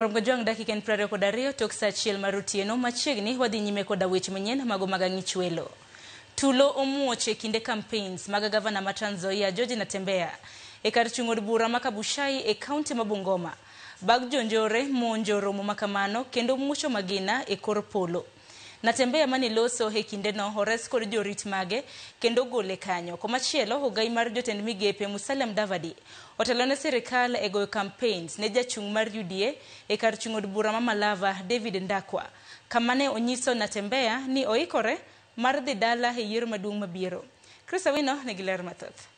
Romgojwang' dakika en 22 tok saa 1 mar otieno. Machiegni wadhi nyime koda weche manyien mago mag ang'ichwelo. Tulo omuoch e kinde campaigns mag gavana ma Trans Nzoia George Natembeya e kar chung' od bura ma Kabuchai e kaunti ma Bungoma. Bag jonjore monjo romo makamano kendo muocho magina e kor polo. Natembeya mane loso e kindeno ores kod jorit mage kendo gole kanyo. Komachielo, ogai mar jotend migepe Musalia Mudavadi otelo ne sirikal e goyo campaigns ne jachung' mar UDA e kar chung' od bura ma Malava David Ndakwa, kama ne onyiso Natembeya ni oikore mar dhi dala e yiero maduong' mabiro. Chris Awino nigi ler mathoth.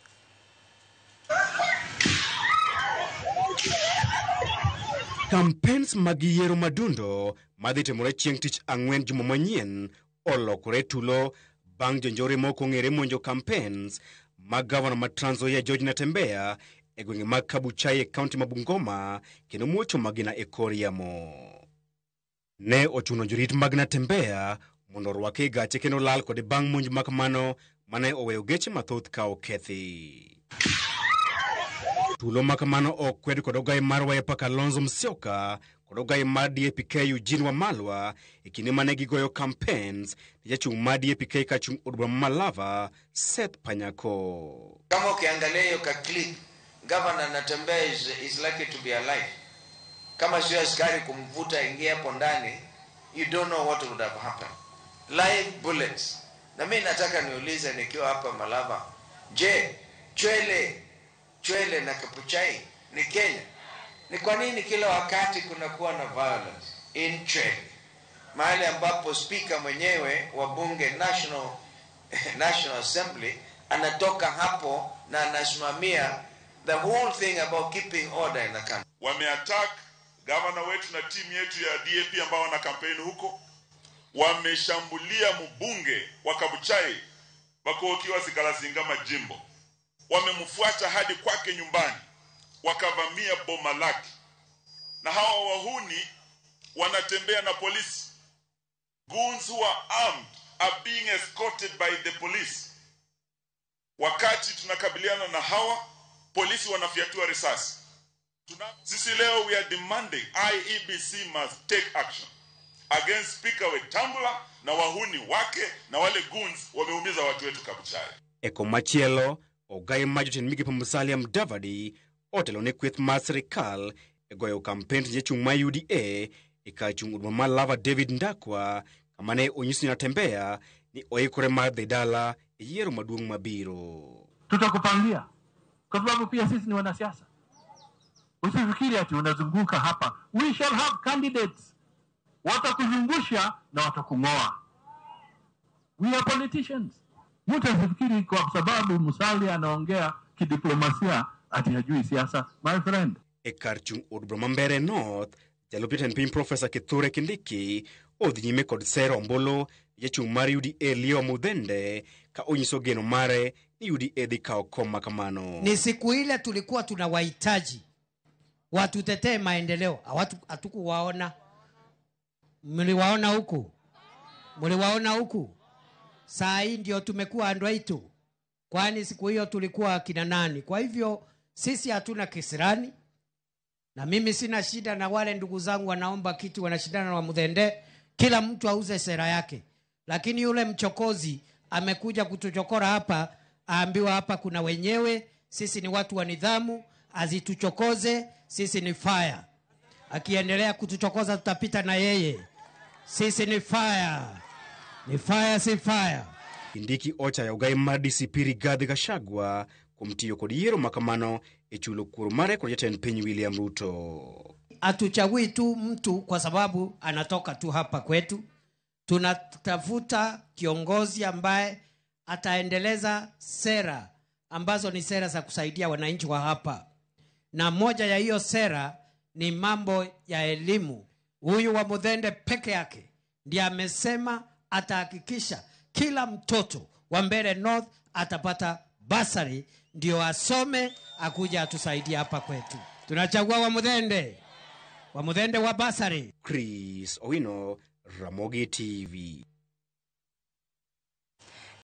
Campaigns mag yiero madundo madhi timore chieng' tich ang'wen juma manyien olokore tulo bang' jonjore mok ong'ere monjo campaigns mag gavana ma Trans Nzoia George Natembeya e gwenge mag Kabuchai e kaunti ma Bungoma kendo muocho magina e kor yamo. Ne ochuno jorit mag Natembeya mondo orwake e gache kendo lal kode bang' monj makamano mane oweyo geche mathoth ka okethi. Tulo makamano ok kwed kod ogai mar Wiper Kalonzo Musyoka kod ogai mar DAP-K Eugene Wamalwa e kinde mane gigoyo campaigns ne jachung' mar DAP-K kachung' od bura ma Malava Seth Panyako. Kama ukiangalia hiyo ka clip, Governor Natembeya is lucky to be alive. Kama sio askari kumvuta ingia hapo ndani, you don't know what would have happened. Live bullets. Na mimi nataka niulize nikiwa hapa Malava, je, Chwele na Kabuchai ni Kenya? Ni kwa nini kila wakati kunakuwa na violence in Chwele, mahali ambapo speaker mwenyewe wa bunge National Assembly anatoka hapo na anasimamia the whole thing about keeping order in the country? Wameattack governor wetu na timu yetu ya DAP ambao wana campaign huko. Wameshambulia mbunge wa Kabuchai Bakokiwa Zikalazinga majimbo. Wamemfuata hadi kwake nyumbani, wakavamia boma lake. Na hawa wahuni wanatembea na polisi. Goons who are armed are being escorted by the police. Wakati tunakabiliana na hawa, polisi wanafyatua risasi. Sisi leo we are demanding IEBC must take action against Speaker Wetangula na wahuni wake na wale goons wameumiza watu wetu Kabuchai. E komachielo, ogai mar jotend migepe Musalia Mudavadi otelo ne kweth mar sirikal e goyo kampen ne jachung' mar UDA e kar chung' od bura ma Malava David Ndakwa, kama ne onyiso Natembeya ni oikore mar dhi dala e yiero maduong' mabiro. Tutakupangia kwa sababu pia sisi ni wanasiasa. Usifikiri ati unazunguka hapa. We shall have candidates. Watakuzungusha na watakung'oa. We are politicians. Mtu asifikiri kwa sababu Musalia anaongea kidiplomasia ati hajui siasa, my friend. E kar chung' od bura ma Mbeere North, jalup jatend piny Profesa Kithure Kindiki odhi nyime kod sero ombulu jachung' mar UDA Leo Mudhende ka onyiso geno mare ni UDA dhi kawo kom makamano. Ni siku ile tulikuwa tunawahitaji watutetee maendeleo, hatukuwaona. Mliwaona huku? Mliwaona huku? Saa hii ndio tumekuwa andwaitu. Kwani siku hiyo tulikuwa akina nani? Kwa hivyo sisi hatuna kisirani. Na mimi sina shida na wale ndugu zangu wanaomba kitu wanashindana na Mudhende. Kila mtu auze sera yake. Lakini yule mchokozi amekuja kutuchokora hapa, aambiwa hapa kuna wenyewe, sisi ni watu wa nidhamu, azituchokoze, sisi ni fire. Akiendelea kutuchokoza tutapita na yeye. Sisi ni fire. Ni fire, si fire. Kindiki ochayo ogai mar DCP Rigathi Gachagua kuom tiyo kod yiero makamano e chulo kuor mare kod jatend piny William Ruto. Hatuchagui tu mtu kwa sababu anatoka tu hapa kwetu. Tunatafuta kiongozi ambaye ataendeleza sera ambazo ni sera za kusaidia wananchi wa hapa. Na moja ya hiyo sera ni mambo ya elimu. Huyu wa Mudhende peke yake ndiye amesema atahakikisha kila mtoto wa Mbeere North atapata basari ndio asome akuja atusaidie hapa kwetu. Tunachagua wa Mudhende. Wa Mudhende wa basari. Chris Owino, Ramogi TV.